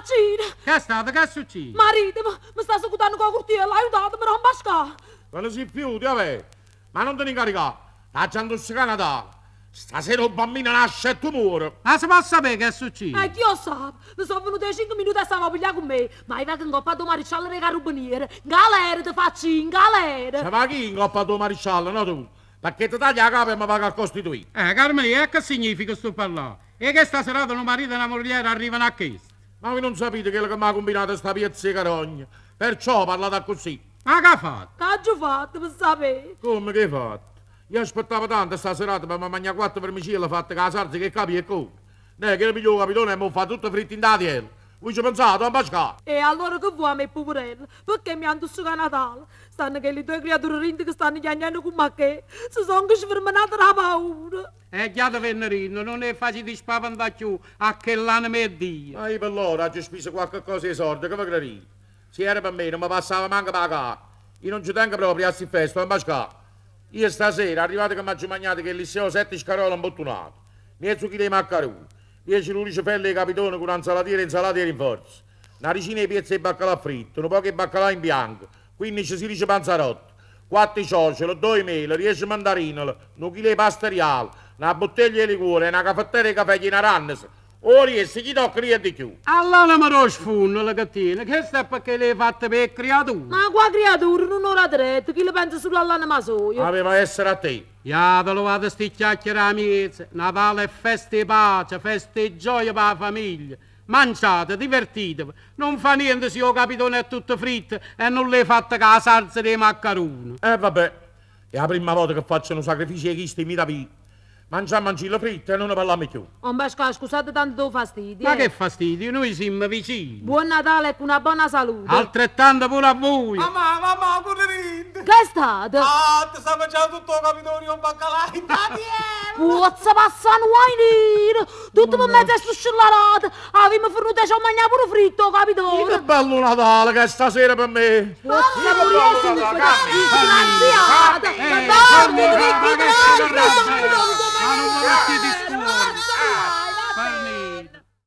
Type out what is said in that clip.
M'accide! Che è stato? Che è successo? Marito, mi sta secutanno con 'o curtiello, aiutatemi, don Pascà! Te ne si più, vabbè. Ma non te ne incaricare, t'aggia intossicà Natale. Stasera 'o bambino nasce e tu muori. Ma si può sapere che è successo? E chi 'o sape? Ne so' venute 5 minuti e stava a piglià con me. Ma io vaco 'ncoppa addò marisciallo d' 'e carabiniere. 'Ngalera te faccio ì, 'ngalera! Ce va chi 'ncoppa addò marisciallo, no tu? Perché ti taglio 'a capa e me vaco a costituì. Carmelì, e che significa stu parlà? E che sta serata nu marito e na mugliera arrivano a chesto? Ma voi non sapete chello che m'ha combinato sta piezza 'e carogna. Perciò parlate accussì. Ma che ha fatto? Che aggio fatto, pe sapè? Comme che hai fatto? Io aspettavo tanto sta serata pe me mangià quatto vermicielle fatte cu 'a sarza cu 'e capi e core. Neh, chillo piglia 'o capitone e m' 'o fa tutto fritto 'int' 'a tiella. Vui ce pensate, don Pascà? E allora che vuò 'a me puverella? Pecché mi ha 'ntussecato Natale? Stanno chelli due criature dinto che stanno chiagnenno comm'a che. Se songo svermenate d' 'a paura. E ghiatevenne dinto, nun 'e facite spaventà cchiù a chell'anema 'e Dio. Ma io pe lloro aggio spiso quacche cosa 'e solde, che ve credite? Si era pe me, nun me passava manco p' 'a capa. Io nun ce tengo proprio a sti feste, don Pascà. Io stasera, arrivato che m'aggio magnato chelli sei o sette scarole 'mbuttunate, miezu chilo 'e maccarune, diece dudece felle 'e capitone cu na 'nzalatiera 'e 'nzalata 'e rinforzo, na dicina 'e piezze 'e baccalà fritto, nu poco 'e baccalà in bianco, 15 16 panzarotte, quatte ciociola, doje mele, diece mandarinole, nu chilo 'e pasta riale, na butteglia 'e liquore e na cafettera 'e cafè chiena r'annese, 'O riesto chi tocca niente cchiù. All'anema d' 'o sfunnelo che tiene, chesto è pecché l'hê fatto p' 'e criature. Ma qua criature, nun 'o date retta, chillo penza sulo all'anema soja. Aveva essere a te. Jate, luvate sti chiacchiere 'a miezo, Natale è festa 'e pace, festa 'e gioia p' 'a famiglia. Mangiate, divertiteve, nun fa niente si 'o capitone è tutto fritto e nun l'hê fatto cu 'a sarza d' 'e maccarune. E vabbè, è 'a primma vota che faccio nu sacrificio 'e chisto in vita mia. Mangiammancillo fritto e nun ne parlammo cchiù. On Pascà, scusate tanto d' 'o fastidio. Ma che fastidio, nuje simmo vicini. Buon Natale e cu na bona salute. Altrettanto pure a vuje. Mamma, mamma, curre dint. Che è stato? Ah, te sta mangiando tutto 'o capitone e 'o baccalà 'int' 'a tiella! Puozza passà nu guaio niro! Tutto pe mezzo 'e stu scellarato! Avimmo fernuto 'e ce 'o magnà pure fritto 'o capitone! Che bello Natale che è stasera pe me! Pozza murì 'e subito, disgraziata!